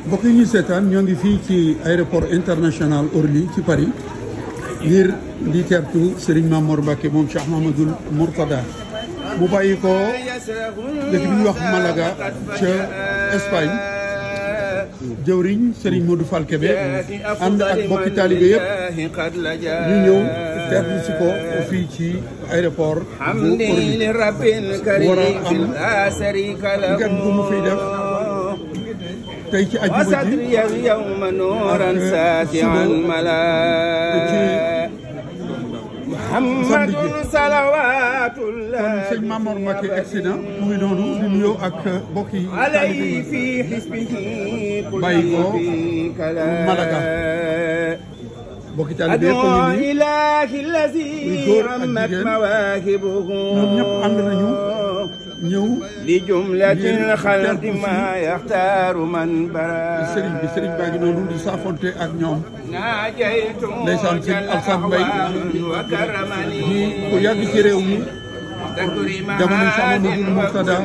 mbokk yi ñuy seetaan ñoo ngi fii ci aéroport international Orly ci Paris ngir di tertu Serigne Mamor Mbacké moom Cheikh Mahamadoul Mourtada mu bàyyi ko dëkk bi ñuy wax Malaga ca Espagne jëwriñ Serigne Modou Fall Kébé ànd ak bokki taalibe yëpp ñu ñëw tertu si ko fii ci aéroport bu Orly war a am ngan bu mu fiy def tey ci àjjuma ji ak samedi ji kon sëñ Mamor Mbacké accident mu ngi noonu di nuyoo ak mbokki taalibe yi bàyyi ko Malaga mbokki taalibe yëpp a ngi nii muy góor ak jigéen ñoom ñëpp ànd nañu ñëw li jumlatil xalqi ma yaxtaaru man bara sëriñ baa ngi noonu di saafonte ak ñoom ndeysaan sëñ Alsane Mbaye di ku yàgg ci réew mi jamono Cheikh Ahmadoul Mourtada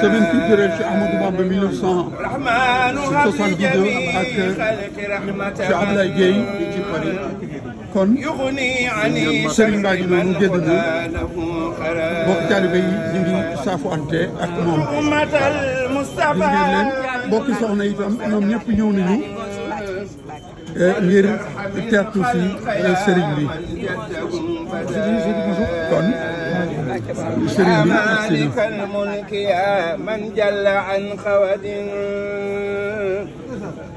semaine culturelle ci Ahmadou Bamba 1962 ak Cheikh Abdoulaye Gueye ci Paris kon sëriñ baa ngi noonu génn na mbokk taalibe yi ñu ngi saafu ante ak moom gis ngeen leen mbokki soxna itam ñoom ñëpp ñëw nañu ngir tertu si sëriñ bi kon sëriñ bi agsi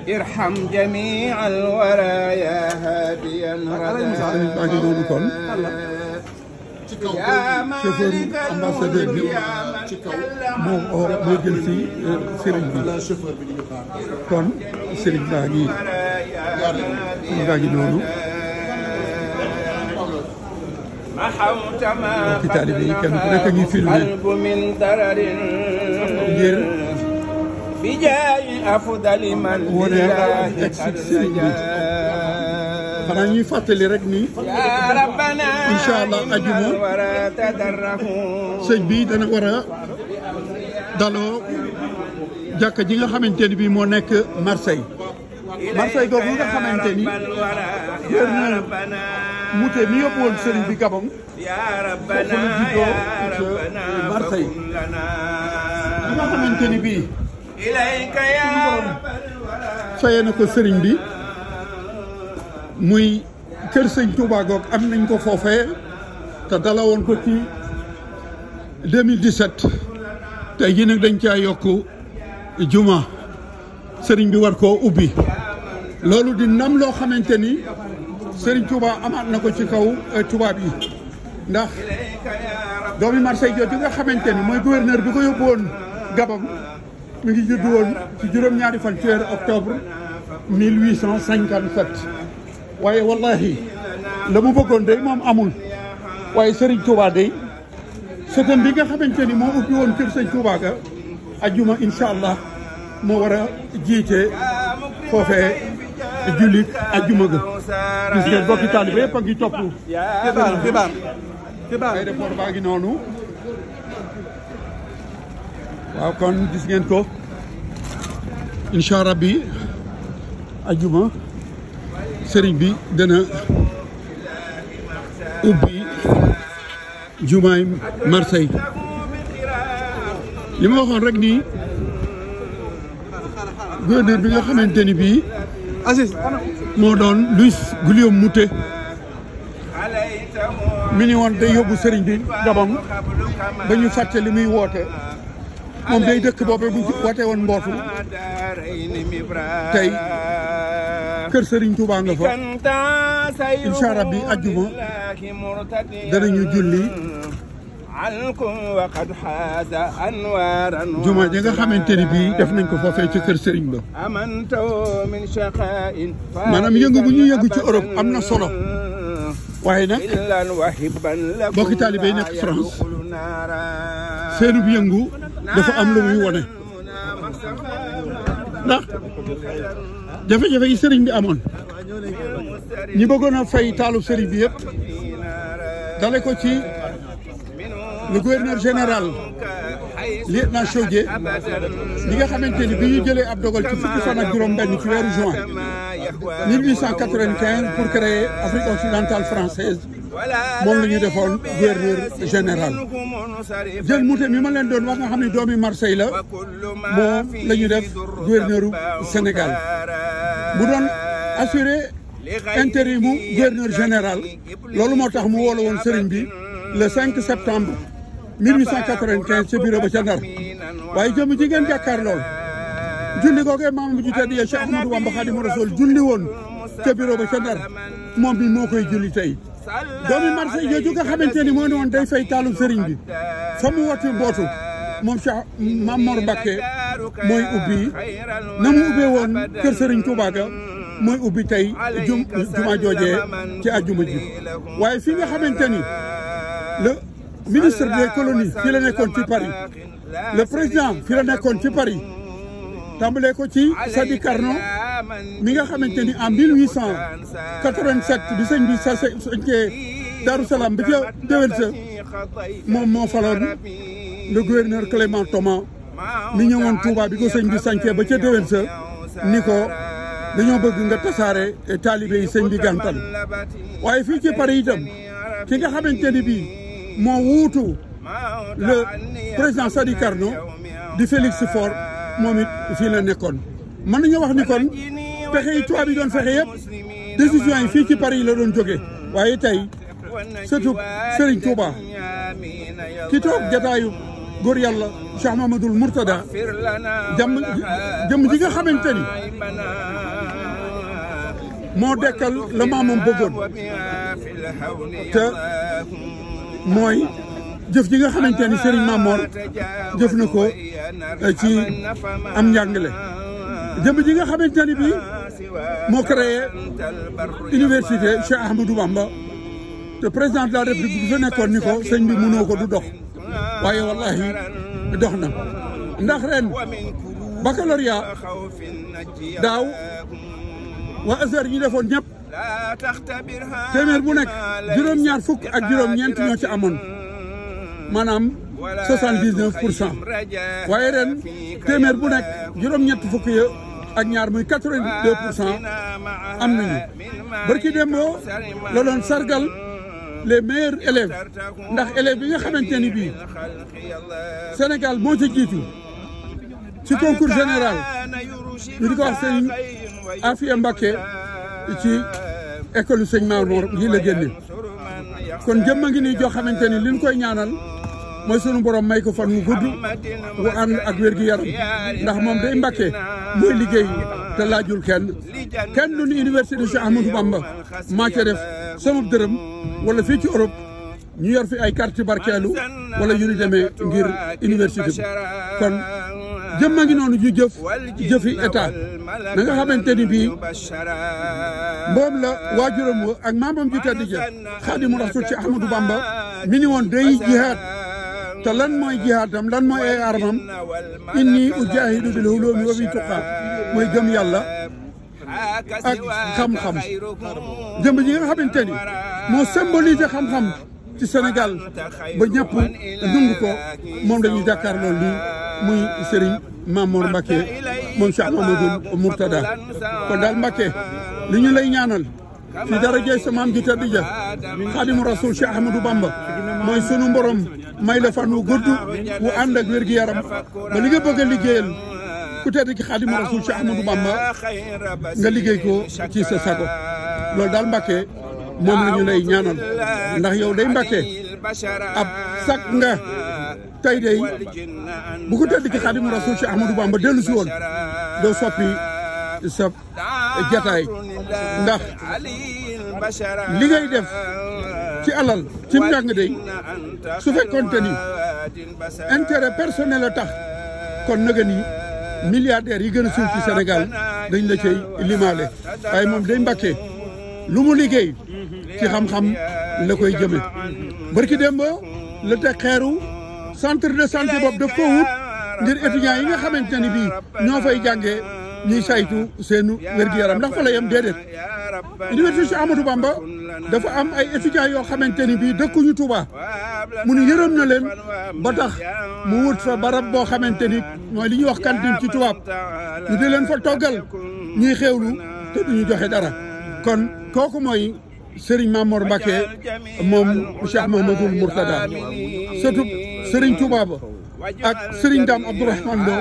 irham jami al wara ya hadiyan sëriñ baa ngi noonu kon chauffeur ambassadeur bi moo jël si sëriñ bi kon sëriñ baa ngi noonu mbokki taalibe yi kenn ku nekk ngi filmé ngir wane teg si sëriñ bi xanaa ñuy fàttali rek ni incha allah ajuma sëñ bi dana war a daloo jàkka ji nga xamante ni bii moo nekk Marseille googu nga xamante ni gouverneur Mouté mi yóbbu woon sëriñ bi Gabon foofu la juddoo ca Marseille li nga xamante ni bii fayee na ko sëriñ bi muy kër sëñ Touba goog am nañ ko foofee te dala woon ko ci 2017 tey jii nag dañ caa yokk juma sëriñ bi war koo ubbi loolu di nam loo xamante ni sëriñ Touba amaat na ko ci kaw tubaab yi ndax doomi Marseille jooju nga xamante ni mooy gouverneur bi ko yóbbu woon Gabon mi ngi judd woon ci juróom-ñaari fan ci weeru octobre 1857 waaye wallahi la mu bëggoon day moom amul waaye Serigne Touba day sëtam bi nga xamante ni moo ubbi woon kër Sëñ Touba ga ajjuma incha allah moo war a jiite foofee jullit ajjuma ga gis ngeen bokki taalibe yëpp a ngi topp xibaar aéroport baa ngi noonu waaw kon gis ngeen ko incha rabbi ajjuma sëriñ bi dana ubbi jumaay Marseille li ma waxoon rek nii gouverneur bi nga xamante ni bii moo doon Louis Guillaume Moutet mi ni woon day yóbbu sëriñ bi Gabon ba ñu fàtte li muy woote moom day dëkk boobee bu woote woon mbootu tey kër Serigne Touba nga fa incha rabbi ajjuma danañu julli juma ji nga xamante ni bii def nañ ko foofee ci kër Serigne ba maanaam yëngu bu ñu yëngu ci Europe am na solo waaye nag mbokki taalibe yi nekk France seenub yëngu dafa am lu muy wone ndax jafe-jafe yi sëriñ bi amoon ñi bëggoon a fay taalu sëriñ bi yëpp dale ko ci le gouverneur général lieutenant Chaudié li nga xamante ni bi ñu jëlee ab dogal ci fukki fan ak juróom-benn ci weeru juin 1895 pour créer Afrique occidentale française moom la ñu defoon gouverneur général jël Mouté mi ma leen doon wax nga xam ne doomi Marseille la moom la ñu def gouverneur Sénégal mu doon assuré intérimu gouverneur général loolu moo tax mu woola woon sëriñ bi le 5 septembre 1895 ca bureau ba ca Ndar waaye jëm ji ngeen jàkkaar lool julli googee maam bu ju tedd ya Cheikh Ahmadou Bamba Khadimu Rasul julli woon ca bureau ba ca Ndar moom bi moo koy julli tey doomi Marseille jooju nga xamante ni moo ne woon day fay taalum sëriñ bi fa mu wati mbootu moom Cheikh Mamor Mbacké mooy ubbi na mu ubbee woon kër sëriñ Touba ga mooy ubbi tey juma joojee ci àjjuma ji waaye fi nga xamante ni le ministre des colonies fi la nekkoon ci Paris le président fi la nekkoon ci Paris tàmbalee ko ci Sadi Carnot mi nga xamante ni en 1887 bi sëñ bi sañcee Darou Salaam bi ca déwén sa moom moo faloon le gouverneur Clément Thomas mi ñëwoon Touba bi ko sëñ bi sañcee ba ca déwén sa ni ko dañoo bëgg nga tasaare taalibe yi sëñ bi gàntal waaye fii ci Paris itam ki nga xamante ni bii moo wuutu le président Sadi Carnot di Félix Faure moom it fii la nekkoon mën nañu wax ni kon pexe yi tubaab yi doon fexe yëpp décision yi fii ci Paris la doon jóge waaye tey surtout Serigne Touba ki toog jataayu góor yàlla Cheikh Mamadou Mourtada jëm ji nga xamante ni moo dekkal la maamam bëggoon te mooy jëf ji nga xamante ni Serigne Mamor jëf na ko ci am njàngale jëm ji nga xamante ni bii moo créé université Cheikh Ahmadou Bamba te président de la République bi fa nekkoon ni ko sëñ bi mënoo ko du dox waaye wallahi dox na ndax ren baccalauréat daaw waa Azhar ñi defoon ñëpp téeméer bu nekk juróom-ñaar fukk ak juróom-ñeent ñoo ci amoon maanaam 79%. waaye ren téeméer bu nekk juróom-ñett fukk ya ak ñaar muy 82% am nañu barki démboo la doon sargal les meilleurs élèves ndax élèves bi nga xamante ni bii Sénégal moo ca jiitu ci concours général ñu di ko wax sëñ Afia Mbacké ci école sëñ Mamor yi la génne kon jëmma ngi nii joo xamante ni liñ koy ñaanal mooy sunu borom may ko fan mu gudd wu ànd ak wér gi yaram ndax moom day Mbacké mooy liggéey te laajul kenn du ni université Cheikh Ahmadou Bamba maa ca def sama dërëm wala fii ci Europe ñu yor fi ay carte barkeelu wala yu ñu demee ngir université bi kon jëmma ngi noonu ju jëfi état na nga xamante ni bii boobu la waajuram wa ak maamam ji tedd ja Xaadimu Rasuul ci Ahmadou Bamba mi ni woon day jihaad te lan mooy jihaadam lan mooy ay armam inni ujaahidu bil ulumi wa bi tuqa mooy gëm yàlla ak xam-xam jëmb ji nga xamante ni moo symbolisé xam-xam ci Sénégal ba ñëpp dungu ko moom dañuy jàkkaarloo nii muy Serigne Mamor Mbacké moom Cheikh Mamadou Mourtada kon daal Mbacké li ñu lay ñaanal ci darajay sa maam ji tedd ja Xaadimu Rasuul Cheikh Ahmadou Bamba mooy sunu mborom may la fan wu gudd wu ànd ak wér gi yaram ba li nga bëgg a liggéeyal ku tedd ki Xaadimu Rasuul Cheikh Ahmadou Bamba nga liggéey ko ci sa sago loolu daal Mbacké moom la ñu lay ñaanal ndax yow day Mbacké ab sak nga tey day bu ko tedd ki Xaadimu Rasuul Cheikh Ahmadou Bamba dellu si woon doo soppi sa jataay ndax li ngay def ci alal ci njàng day su fekkoonte ni intérêt personnel a tax kon naga ni milliardaires yi gën a suuf ci Sénégal dañ la cay limaale waaye moom day Mbacké lu mu liggéey ci xam-xam la koy jëme barki démb la teg xeeru centre de santé boobu daf ko wut ngir étudiants yi nga xamante ni bii ñoo fay jàngee ñuy saytu seen wér-gu-yaram ndax fa la yem déedéet université Cheikh Ahmadou Bamba dafa am ay étudiants yoo xamante ni bii dëkkuñu Touba mu ni yërëm na leen ba tax mu wut fa barab boo xamante ni mooy li ñuy wax cantine ci tubaab ñu di leen fa toggal ñuy xewlu te duñu joxe dara kon kooku mooy Serigne Mamor Mbacké moom Cheikh Mahamadoul Mourtada surtout Serigne Touba ba ak Serigne Dame Abdourahmane Lo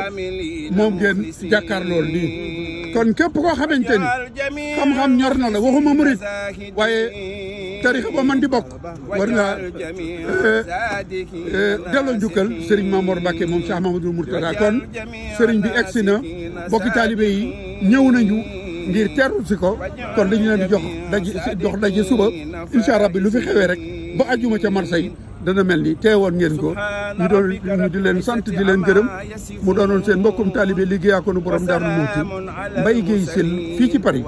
moom ngeen jàkkaarlool nii kon képp koo xamante ni xam-xam ñor na la waxuma murit waaye tarixa ba man di bokk war nga delloo njukkal Serigne Mamor Mbacké moom Cheikh Mahamadoul Mourtada kon Serigne bi egsi na bokki taalibe yi ñëw nañu ngir teerul si ko kon dañu leen di jox daje suba incha rabbi lu fi xewee rek ba ajjuma ca Marseille dana mel ni teewoon ngeen ko ñu di leen sant di leen gërëm mu doonoon seen mbokkum taalibe liggéeyaa ko nu borom Daaru Muxti Mbaye Guèye Syll fii ci Paris